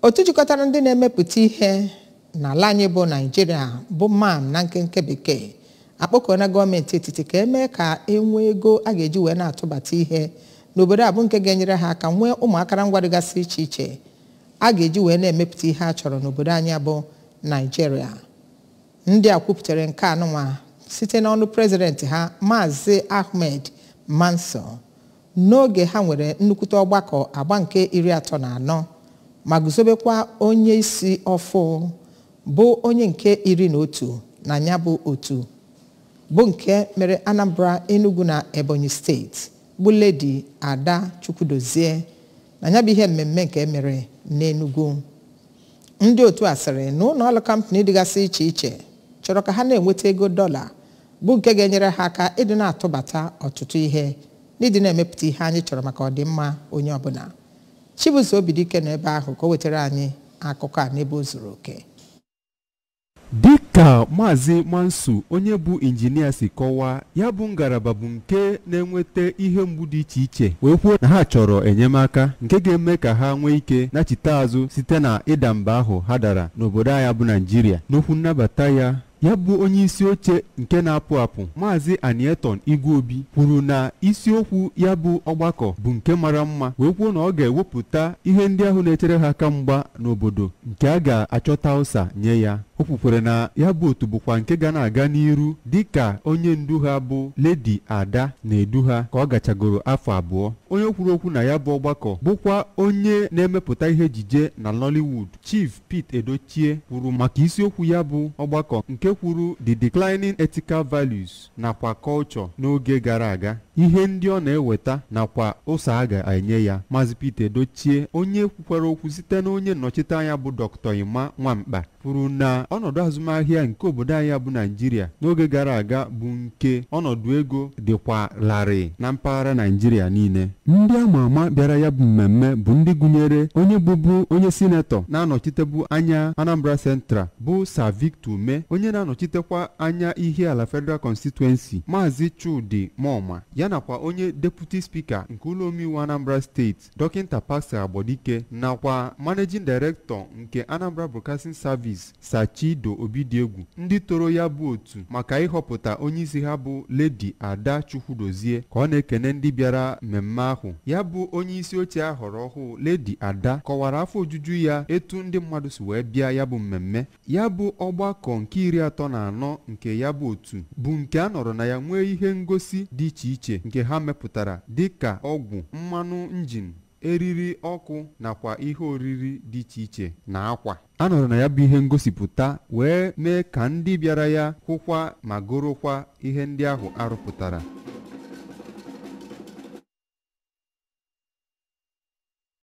Otu jikọtara ndị na-emepụta ihe n'ala anyị bụ Naijiria bụ MAN na nkenke bekee akpọkuona gọọmenti etiti ka emee ka e nwee ego a ga-eji wee na-atụbata ihe n'obodo a bụ nke ga-enyere ha aka nwee ụmụ akụrụngwa dịgasị iche iche a ga-eji wee na-emepụta ihe a chọrọ n'obodo anyị bụ Naijiria. Ndị a kwupụtara nke anụnwa site n'ọnụ prezidenti ha, Maazị Ahmed Mansur, n'oge ha nwere nnukwute ọgbakọ agba nke 34 ma guzobekwa onye isi ọfụ bụ onye nke 11 na ya bụ otu bụ nke mere Anambra, Enugu na Ebonyi steeti bụ Lady Ada Chukwudozie na ya bụ ihe mmemme nke emere n'Enugu. Ndị otu a sịrị na ụlọ ọrụ kampani dịgasị iche iche chọrọ ka ha na-enweta ego dọla bụ nke ga-enyere ha aka ịdị na-atụbata ọtụtụ ihe n'ịdị na-emepụta ihe anyị chọrọ maka ọdịmma onye ọbụla. Chibuzo Obidike nọ ebe ahụ ka o wetara anyị akụkọ a n'ebe o zuru oke. Dịka Maazị Mansur, onye bụ injinia, si kọwaa, ya bụ ngalaba bụ nke na-enweta ihe mgbu dị iche iche, wee kwuo na ha chọrọ enyemaka nke ga-eme ka ha nwee ike nachite azụ site na ịda mba ahụ ha dara n'obodo anyị bụ Naijiria. N'okwu nnabata ya, ya bụ onye isi oche nke na-apụ apụ, Maazị Anieton Igweobi, kwuru na isiokwu ya bụ ọgbakọ bụ nke mara mma, wee kwuo na ọ ga-ewepụta ihe ndị ahụ na-echere ha aka mgba n'obodo nke a ga-achọta ụsa nye ya. O kwukwere na ya bụ otu bụkwa nke ga na-aga n'iru dịka onye ndu ha bụ Lady Ada na-edu ha ka ọ gachagoro afọ 2. Onye kwuru okwu na ya bụ ọgbakọ bụkwa onye na-emepụta ihe ejije na Nollywood, Chief Pete Edochie, kwuru maka isiokwu ya bụ ọgbakọ nke kwuru the declining ethical values nakwa culture n'oge gara aga, ihe ndị ọ na-eweta nakwa ụsa a ga-enye ya. Maazị Pete Edochie, onye kwukwara okwu site na onye nnọchiteanya bụ Dr. Emma Nwamkpa, kwuru na ọnọdụ azụmahịa nke obodo anyị bụ Naijiria n'oge gara aga bụ nke ọnọdụ ego dịkwa larịị na mpaghara Naijiria niile. Ndị ama ama bịara ya bụ mmemme bụ ndị gụnyere onye bụbu onye sinetọ na-anọchitebu anya Anambra Central bụ Sir Victor Ume, onye na-anọchitekwa anya Ihiala Federal Constituency Maazị Chudi Moma, ya nakwa onye deputy speaker nke ụlọ omeiwu Anambra steeti Dọkịta Pascal Agbodike, nakwa managing director nke Anambra Broadcasting Service Sachido Obidiegwu, ndị toro ya bụ otu maka ịhọpụta onye isi ha bụ Lady Ada Chukwudozie. Ka ọ na-ekene ndị bịara mmemme ahụ, ya bụ onye isi oche a họrọ ọhụụ Lady Ada kọwara afọ ojuju ya etu ndị mmadụ si wee bịa ya bụ mmemme. Ya bụ ọgbakọ nke 34 nke ya bụ otu bụ nke a nọrọ na ya nwee ihe ngosi dị iche iche nke ha mepụtara dịka ọgwụ, mmanụ njin, eriri ọkụ nakwa ihe oriri dị iche iche na akwa. A nọrọ na ya bụ ihe ngosipụta wee mee ka ndị bịara ya hụkwa ma gorokwa ihe ndị ahụ arụpụtara.